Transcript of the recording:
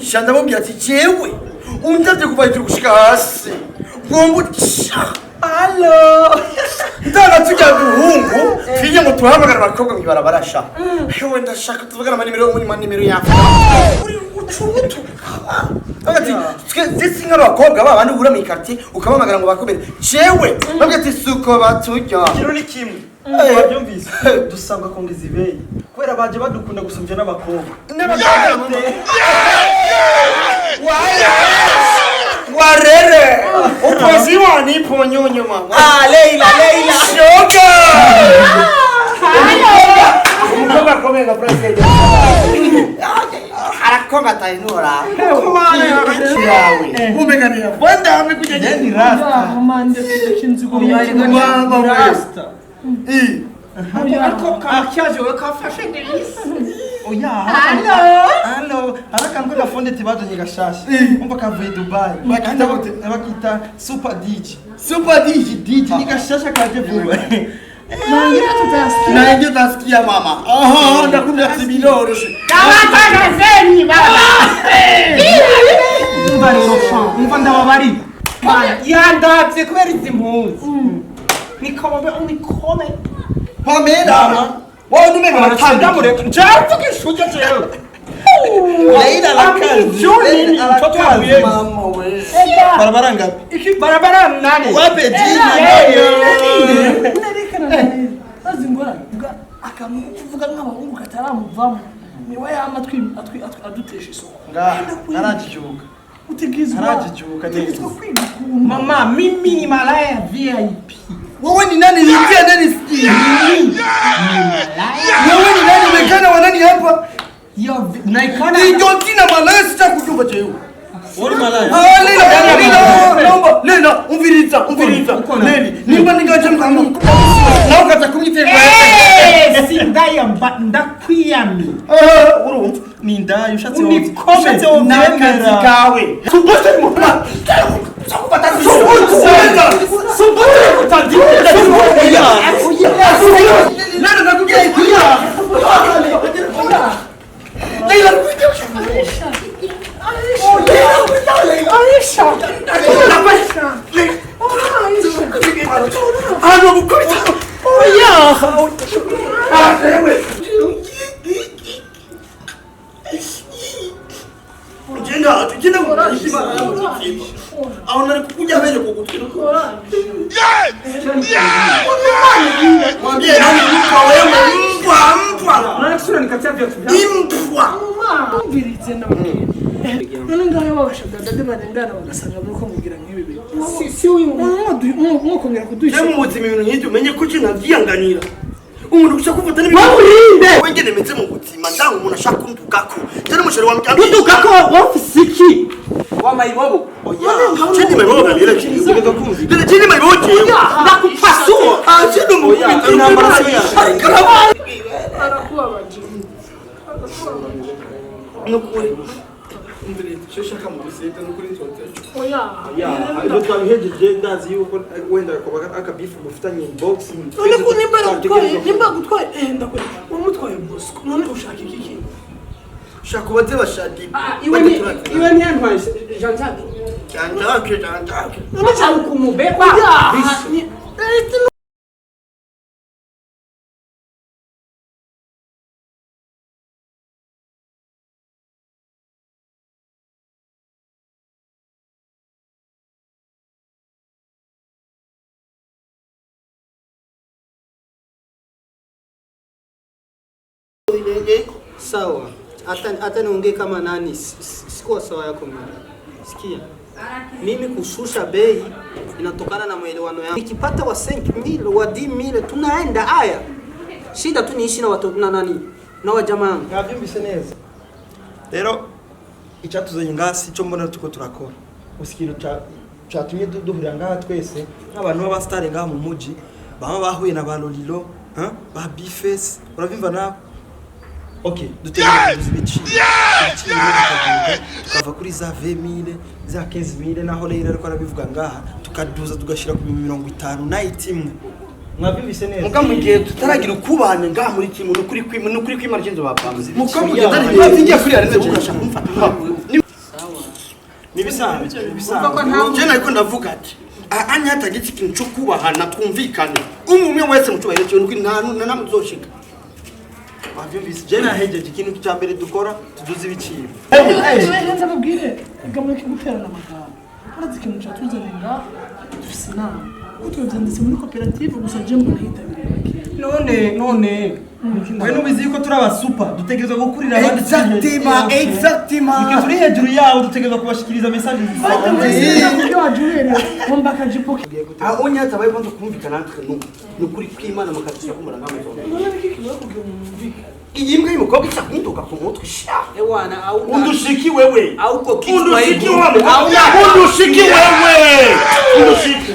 Sha ndamubwira ati jewe undavye kuva hejuru gushika hasi ngomba uca. Allo. Ndana tujya duhungu twige ngo turahamagara abakobwa mw'ibarabara sha. Hewe, ndashaka tuvugana amanimero muri manimero yawe. Uri ucubutu. Ati twe zisi nk'abakobwa ba bandi uhura mu quartier ukabahamagara ngo bakomere. Jewe babwira ati suko baturya. Ikintu ni kimwe. Wabyumvise? Dusabwa kongeza ibeyi kubera baje badukunda gusumbya n'abakobwa. Warere upoziwa nipo nyonyo mama. Ah, Leila, Leila. Shoga. Umukobwa akomeye nka president. Arakonga tainura. Yawe. Umenga wenda amekuja Ni rasta. Mama, ndetse Mama we. Rasta. Eh. Ariko kakyaje we kafashe neza. Oya. Allo. Allo. Hari akantu k'agafonde tibazanye gashasha. Umva kavuye Dubai. Bakita gute? Bakita Super DJ. Super DJ. DJ ni gashasha kaje vuba. Nangira tutasikia. Na ndio nasikia mama. Aha, ndakunda tibiloroshe. Tabatangazeni baba. Umva rero fa, umva ndababari. Yandavye kubera izi mpuzu. Nikombe unikome. Pamela. Wowe numenga natanda. Ndamureka. Njavuga ishuja jewe. Leila la kazi. Leila la kazi. Mama we. Barabara ngapi? Iki barabara nane. Wape jina. Nerekana neza. Bazi ngora vuga akantu ko kuvuga nk'abahungu kataramuvamo. Niwe yama atwi atwi adutesha isoko. Ngaha narajijuka. Utegezwa. Narajijuka neza. Utegezwa kwiga ukuntu. Mama, mimi ni malaya VIP. Wewe ni nani? Nitia nani sikia? Wewe ni nani? Umekana wa nani hapa? Yo, naikana Ni John na malaya sitakujuba jewe. Uri malaya. Ah, Leila, Leila, naomba Leila, umviriza, umviriza. Leli, nimba ningaje mkamu. Nawe ukaza kumwitega. Eh, sindaya mba ndakwiyami. Ah, urumva. Ni indaya ushatse Unikome. ushatse N'akazi wovyemera. kawe. Subuti mupla. Aho nari kukuja mbele kukutira. Mwambie nani mbwa wewe, mbwa, mbwa. Unaona kisura nikatia viatu vyangu. Imbwa. Umvirize ndababwira. None ngaho babasha dade barengana bagasanga muri ko mugira nk'ibi bintu. Si si uyu Mwokongera kuduhisha. Je mu buzima ibintu nk'ibyo umenye ko je navyiyanganira. Umuntu gushaka kufata n'ibintu. Wawurinde. Wengene meze mu buzima ndanga umuntu ashaka kundugako. Je n'umusheri wa mbyambi. Dudukako wofisi iki? Wamayibobo. Oya. Je ndi mayibobo kabira je. Je ndi mayibobo je. Ndakupasua. Ah, je ndi Oya, intambara siyo yawe. Ariko arabaye. Arakubabaje. Nukuri. Umviriza, icyo ushaka mu buzima nukuri nzotesha. Oya. Ya, ibyo twabihejeje ndazi yuko wenda kuba akabifu mufitanye inbox. None ko nimba gutwaye nimba gutwaye eh ndakwereka wamutwaye Bosco none ushaka iki kintu. Shaka ubaze bashadi. Ah, iwe ni iwe ni antwaye Jean Jacques. Janjake, janjake. None cyane kumubeba. Oya. Sawa, hata niongee kama nani, sikuwa sawa yako mimi. Sikia, mimi kushusha bei inatokana na maelewano yangu. Nikipata wa 5000 wa 10000 tunaenda haya. Shida tu niishi na watu na nani na wajamaa yangu. Mwavyumvise neza. Rero icyatuzanye ngaha si cyo mbona tuko turakora. Gusa ikintu catumye duhurira ngaha twese nk'abantu b'abasitari ngaha mu muji baba bahuye na ba Lolilo, hein? Ba Bface, uravyumva nawe? Okay, dutegereza ibiciro. Ibiciro bikaduga, tukava kuri za 20000, za 15000 naho rero ariko arabivuga ngaha, tukaduza tugashira ku 50 night imwe. Mwavyumvise neza. Muga mu gihe tutaragira ukubahana ngaha muri kimwe nukuri kwima nukuri kwima ryenzo bapamze. Muga mu gihe gihe ngiye kuri areze ugashaka kumfata. Nibisanzwe, Urumva ko nibisanzwe. nta Je nariko ndavuga ati anya hatagize ikintu cyo kubahana, twumvikane, umwe umwe wese mu cyubahiro cyiwe, nuko nta na namwe uzoshika. Wavyumvise, je nahejeje. Ikintu cya mbere dukora, tuduze ibiciro. Nza babwire gamureke guterana amagambo. Urazi ikintu catuzanye ngaha? Dufise inama kuko twavyanditse muri koperative, gusa je mbona hitabiriye bakeya. None We nubizi yuko turi abasupa, dutegerezwa gukurira abandi. Exactement, exactement. Twe turi hejuru yabo, dutegerezwa kubashikiriza message zisanzwe. Kubyo waje ubereye wumva akajipo ke. Aho nyatabaye kwanza kumvikana natwe, ni ukuri kw'Imana mukadusha kumura nk'amazondo. None niki kibaye kugira umuntu yumvikane? Iyi mbwa y'umukobwa isa kunduka ku mutwe sha. Ewana au Undushiki wewe. Auko kitu kwa Undushiki hii wewe. Hauna Undushiki wewe. Undushiki.